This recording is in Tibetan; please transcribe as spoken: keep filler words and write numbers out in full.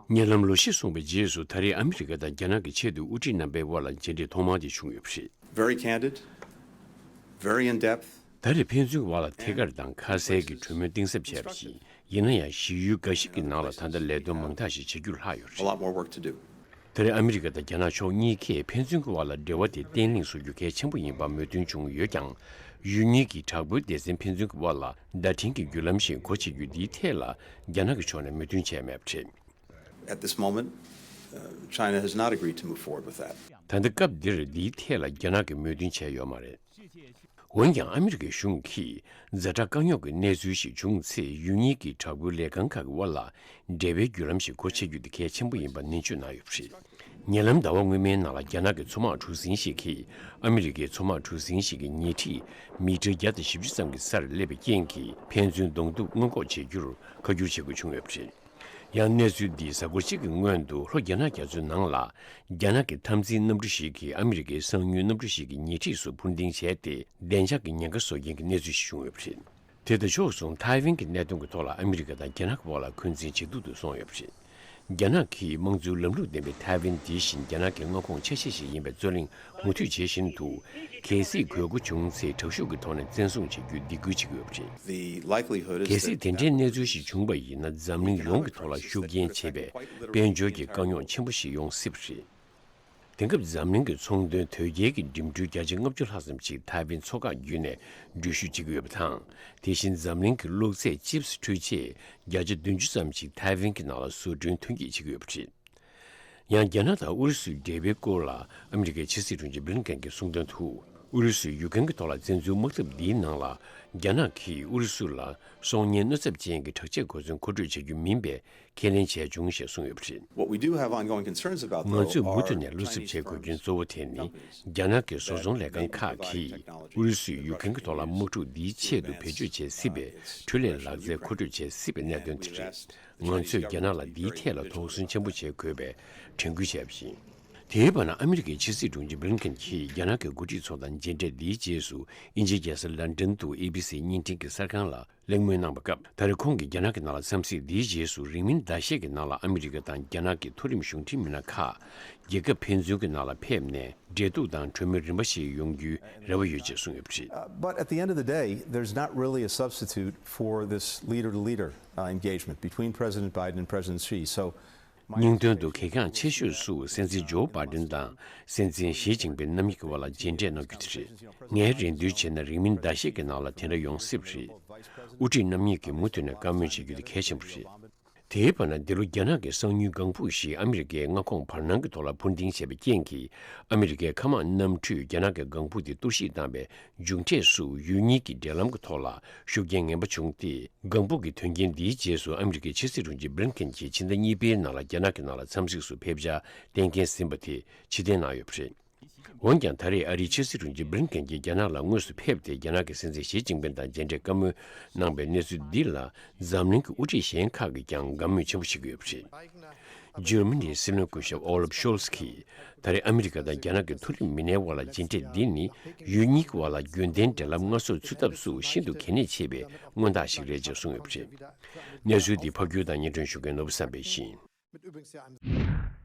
ཉེ་ལམ་ལོ་ཤས་སོང་བའི་རྗེས་སུ་ད་རེས་ཨ་མི་རི་ཀ་དང་རྒྱ་ནག་གི་ཆེས་མཐོའི་དབུ་ཁྲིད་རྣམ་པའི་དབར་ལ་མཇལ་འཕྲད་ཐོག་མ་དེ་བྱུང་ཡོད་པ་རེད། Very candid, very in depth. ད་རེས་ཕན་ཚུན་གྱི་དབར་ལ་ཐད་ཀར་དང་ཁ་གསལ་གྱི་གྲོས་མོལ་གཏིང་ཟབ་བྱས་པ་ཞིག་ཡིན་ན་ཡང་། གཞི་ཡུལ་འགའ་ཞིག་གི་ནང་ལ་ད་ལྟ་ལས་དོན་མང་དག་ཞིག་བྱེད་རྒྱུར་ལྷག་ཡོད་པ་རེད། A lot more work to do. ད་རེས་ཨ་མི་རི་ཀ་དང་རྒྱ་ནག་ཕྱོགས་གཉིས་ཀས་ཕན་ཚུན་གྱི་དབར་ལ་འབྲེལ་བ་དེ་བརྟན་ལྷིང་བཟོ་རྒྱུ་གལ་ཆེན་པོ་ཡིན་པར་མོས་མཐུན་བྱུང་ཡོད་ཀྱང་། ཡུལ་གཉིས་ཀྱི་དྲག་པོའི་སྡེ་ཚན་ཕན་ཚུན་གྱི་དབར་ལ་བརྡ་འཕྲིན་གྱི་བརྒྱུད་ལམ་ཞིག་སྒོ་ཕྱེ་རྒྱུ་འདིའི་ཐད་ལ་རྒྱ་ནག་གི་ཕྱོགས་ནས་མོས་མཐུན་བྱས་མེད་པ་རེད། At this moment, uh, China has not agreed to move forward with that. ད་ལྟ་སྐབས་འདིར་འདིའི་ཐད་ལ་རྒྱ་ནག་གིས་མོས་མཐུན་བྱས་ཡོད་མ་རེད། འོན་ཀྱང་ཨ་མི་རི་ཀའི་གཞུང་གིས་ཛ་དྲག་དཀའ་རྙོག་གི་གནས་ཚུལ་ཞིག་བྱུང་ཚེ། ཡུལ་གཉིས་ཀྱི་དྲག་པོའི་ལས་ཁང་ཁག་གི་དབར་ལ་འབྲེལ་བའི་བརྒྱུད་ལམ་ཞིག་སྒོ་ཕྱེ་རྒྱུ་དེ་གལ་ཆེན་པོ་ཡིན་པ་ནན་བརྗོད་གནང་ཡོད་པ་རེད། ཉེ་ལམ་ཟླ་བ་སྔོན་མའི་ནང་ལ་རྒྱ་ནག་གི་མཚོ་དམག་གྲུ་གཟིངས་ཤིག་གིས་ཨ་མི་རི་ཀའི་མཚོ་དམག་གྲུ་གཟིངས་ཤིག་གི་ཉེ་འཁྲིས་མི་ཊར་བརྒྱ་དང་བཞི་བཅུ་ཙམ་གྱི་སར་སླེབས་པའི་རྐྱེན་གྱིས། ཕན་ཚུན་གདོང་ཐུག་སྔོན་འགོག་བྱེད་རྒྱུར་ཁ་བསྒྱུར་བྱེད་དགོས་བྱུང་ཡོད་པ་རེད། ཡང་གནས་ཚུལ་འདིས་གཟའ་འཁོར་གཅིག་གི་སྔོན་དུ་ལྷོ་རྒྱ་ནག་རྒྱ་མཚོའི་ནང་ལ་རྒྱ་ནག་གི་འཐབ་འཛིང་གནམ་གྲུ་ཞིག་གིས་ཨ་མི་རི་ཀའི་གསང་མྱུལ་གནམ་གྲུ་ཞིག་གི་ཉེ་འཁྲིས་སུ་འཕུར་ལྡིང་བྱས་ཏེ། བདེ་འཇགས་ཀྱི་ཉེན་ཁ་བཟོ་མཁན་གྱི་གནས་ཚུལ་ཞིག་བྱུང་ཡོད་པ་རེད། དེ་དང་ཕྱོགས་མཚུངས་ཐའེ་ཝན་གྱི་གནད་དོན་གྱི་ཐོག་ལ་ཨ་མི་རི་ཀ་དང་རྒྱ་ནག་གི་བར་ལ་འཁོན་འཛིན་ཇེ་སྡུག་ཏུ་སོང་ཡོད་པ་རེད། རྒྱ་ནག་གིས་དམངས་གཙོའི་ལམ་ལུགས་ལྡན་པའི་ཐའེ་ཝན་དེ་བཞིན་རྒྱ་ནག་གི་མངའ་ཁོངས་ཆ་ཤས་ཤིག་ཡིན་པའི་རྩོད་གླེང་མུ་མཐུད་བྱེད་བཞིན་དུ། གལ་སྲིད་དགོས་མཁོ་བྱུང་ཚེ། དྲག་ཤུགས་ཀྱི་ཐོག་ནས་བཙན་བཟུང་བྱེད་རྒྱུའི་སྡིགས་སྐུལ་བྱེད་ཀྱི་ཡོད་པ་རེད། The likelihood is གལ་སྲིད་that དེ་འདྲའི་གནས་ཚུལ་ཞིག་བྱུང་བ་ཡིན་ན། འཛམ་གླིང་ཡོངས་ཀྱི་ཐོག་ལ་ཤུགས་རྐྱེན་བྱེད་པའི་དཔལ་འབྱོར་གྱི་དཀའ་རྙོག་ཆེན་པོ་ཞིག་ཡོང་སྲིད་པ་རེད། དེང་སྐབས་འཛམ་གླིང་གི་ཚོང་དོན་དོལ་རྒྱལ་གྱི་འགྲིམ་འགྲུལ་བརྒྱ་ཆ་ལྔ་བཅུ་ལྷག་ཙམ་ཞིག་ཐའེ་ཝན་མཚོ་འགག་བརྒྱུད་ནས་འགྲུལ་བཞུད་བྱེད་ཀྱི་ཡོད་པ་དང་། དེ་བཞིན་འཛམ་གླིང་གི་གློག་རྫས་ཅིབ་སི་འཕྲུལ་ཆས་བརྒྱ་ཆ་བདུན་ཅུ་ཙམ་ཞིག་ཐའེ་ཝན་གྱི་ནང་ལ་བཟོ་སྐྲུན་ཐོན་སྐྱེད་བྱེད་ཀྱི་ཡོད་པ་རེད། ཡང་རྒྱ་ནག་དང་ཨུ་རུ་སུའི་འབྲེལ་བའི་སྐོར་ལ་ཨ་མི་རི་ཀའི་ཕྱི་སྲིད་དྲུང་ཆེ་བྷི་ལིན་ཀེན་གྱིས་གསུངས་དོན་དུ། ཨུ་རུ་སུས་ཡུཀ་རེན་གྱི་ཐོག་ལ་བཙན་འཛུལ་དམག་འཐབ་འདིའི་ནང་ལ་རྒྱ་ནག་གིས་ཨུ་རུ་སུ་ལ་སྲོག་ཉེན་མནོ་ཚབས་ཅན་གྱི་དྲག་ཆས་གོ་མཚོན་མཁོ་སྤྲོད་བྱ་རྒྱུ་མིན་པའི་ཁས་ལེན་བྱས་བྱུང་ཞེས་གསུངས་ཡོད་པ་རེད། What we do have ongoing concerns about, ང་ཚོས་མུ་མཐུད་ནས་བློ་འཚབ་བྱེད་དགོས་རྒྱུ་གཙོ་བོ་དེ་ནི། རྒྱ་ནག་གི་བཟོ་ཚོང་ལས་ཁང་ཁག་གིས་ཨུ་རུ་སུས་ཡུཀ་རེན་གྱི་ཐོག་ལ་དམག་འཁྲུག་འདིའི་ཆེད་དུ་བེད་སྤྱོད་བྱེད་སྲིད་པའི་འཕྲུལ་ལས་ལག་རྩལ་མཁོ་སྤྲོད་བྱེད་སྲིད་པའི་གནད་དོན་དེ་རེད། ང་ཚོས་རྒྱ་ནག་ལ་འདིའི་ཐད་ལ་དོགས་ཟོན་ཆེན་པོ་བྱེད་དགོས་པའི་དྲན་སྐུལ་བྱས་པ་ཡིན། དེའི་བར་ན། ཨ་མི་རི་ཀའི་ཕྱི་སྲིད་དྲུང་ཆེ་བྷི་ལིན་ཀེན་གྱིས་རྒྱ་ནག་གི་འགོ་ཁྲིད་ཚོ་དང་མཇལ་འཕྲད་འདིའི་རྗེས་སུ། དབྱིན་ཇིའི་རྒྱལ་ས་ལན་ཀྲན་དུ་ཨེ་བྷི་སི་བརྙན་འཕྲིན་གྱི་གསར་ཁང་ལ་གླེང་མོལ་གནང་བའི་སྐབས། ད་རེས་ཁོང་གིས་རྒྱ་ནག་གི་ནང་ལ་འཚམས་གཟིགས་འདིའི་རྗེས་སུ། རིང་མིན་ཟླ་ཤས་ཀྱི་ནང་ལ་ཨ་མི་རི་ཀ་དང་རྒྱ་ནག་གི་མཐོ་རིམ་གཞུང་འབྲེལ་མི་སྣ་ཁག་རྒྱལ་ཁབ་ཕན་ཚུན་གྱི་ནང་ལ་ཕེབས་ནས། འབྲེལ་གཏུག་དང་གྲོས་མོལ་རིམ་པ་ཞིག་ཡོང་རྒྱུའི་རེ་བ་ཡོད་ཅེས་གསུངས་ཡོད་པ་རེད། Uh, but at the end of the day, there's not really a substitute for this leader-to-leader, uh, engagement between President Biden and President Xi. So, སྙིང་དོན་དུ། གལ་འགངས་ཆེ་ཤོས་སུ་སྲིད་འཛིན་ཇོ་བྷ་ཏིན་དང་སྲིད་འཛིན་ཞི་ཅིན་ཕིན་རྣམ་གཉིས་ཀྱི་དབར་ལ་མཇལ་འཕྲད་གནང་རྒྱུ་དེ་རེད། ངས་རེ་འདུན་བྱས་ན། རིང་མིན་ཟླ་ཤས་ཀྱི་ནང་ལ་དེ་འདྲ་ཡོང་སྲིད་པ་རེད། དབུ་ཁྲིད་རྣམ་གཉིས་ཀྱིས་མུ་མཐུད་ནས་བཀའ་མོལ་བྱེད་རྒྱུ་དེ་གལ་ཆེན་པོ་རེད། དེའི་བར་ན། འདི་ལོ་རྒྱ་ནག་གི་གསང་མྱུལ་ལྒང་ཕུག་ཞིག་ཨ་མི་རི་ཀའི་མངའ་ཁོངས་བར་སྣང་གི་ཐོག་ལ་འཕུར་ལྡིང་བྱས་པའི་རྐྱེན་གྱིས། ཨ་མི་རི་ཀའི་མཁའ་དམག་གནམ་གྲུས་རྒྱ་ནག་གི་ལྒང་ཕུག་དེ་གཏོར་བཤིག་བཏང་བའི་མཇུག་འབྲས་སུ། ཡུལ་གཉིས་ཀྱི་འབྲེལ་ལམ་གྱི་ཐོག་ལ་ཤུགས་རྐྱེན་ངན་པ་བྱུང་སྟེ། ལྒང་ཕུག་གི་དོན་རྐྱེན་འདིའི་རྗེས་སུ། ཨ་མི་རི་ཀའི་ཕྱི་སྲིད་དྲུང་ཆེ་བྷི་ལིན་ཀེན་གྱིས་ཕྱི་ཟླ་གཉིས་པའི་ནང་ལ་རྒྱ་ནག་གི་ནང་ལ་འཚམས་གཟིགས་སུ་ཕེབས་འཆར་གཏན་འཁེལ་ཟིན་པ་དེ་ཕྱིར་འཐེན་གནང་ཡོད་པ་རེད། འོན་ཀྱང་། ད་རེས་ཨ་རིའི་ཕྱི་སྲིད་དྲུང་ཆེ་བྷི་ལིན་ཀེན་གྱིས་རྒྱ་ནག་ལ་དངོས་སུ་ཕེབས་ཏེ། རྒྱ་ནག་གི་སྲིད་འཛིན་ཞི་ཅིན་ཕིན་དང་མཇལ་འཕྲད་བཀའ་མོལ་གནང་པའི་གནས་ཚུལ་འདི་ལ། འཛམ་གླིང་གི་དབུ་ཁྲིད་གཞན་ཁག་གིས་ཀྱང་དགའ་མོས་ཆེན་པོ་བྱེད་ཀྱི་ཡོད་པ་རེད། འཇར་མ་ནིའི་སྲིད་བློན་སྐུ་ཞབས་ཨོ་ལབ་ཤོལ་ཚ་གིས། ད་རེས་ཨ་མི་རི་ཀ་དང་རྒྱ་ནག་གི་མཐོ་རིམ་མི་སྣའི་དབར་ལ་མཇལ་འཕྲད་འདི་ནི། ཡུལ་གཉིས་ཀྱི་དབར་ལ་རྒྱུན་ལྡན་འབྲེལ་ལམ་སྔར་སྲོལ་ཚུད་ཐབས་སུ་ཤིན་ཏུ་གལ་གནད་ཆེ་བའི་མངོན་རྟགས་ཤིག་རེད་ཅེས་གསུངས་ཡོད་པ་རེད། གནས་ཚུལ་འདི་ཕབ་སྒྱུར་དང་སྙན་སྒྲོན་ཞུ་མཁན་ནོར་བུ་བསམ་འཕེལ་ཡིན།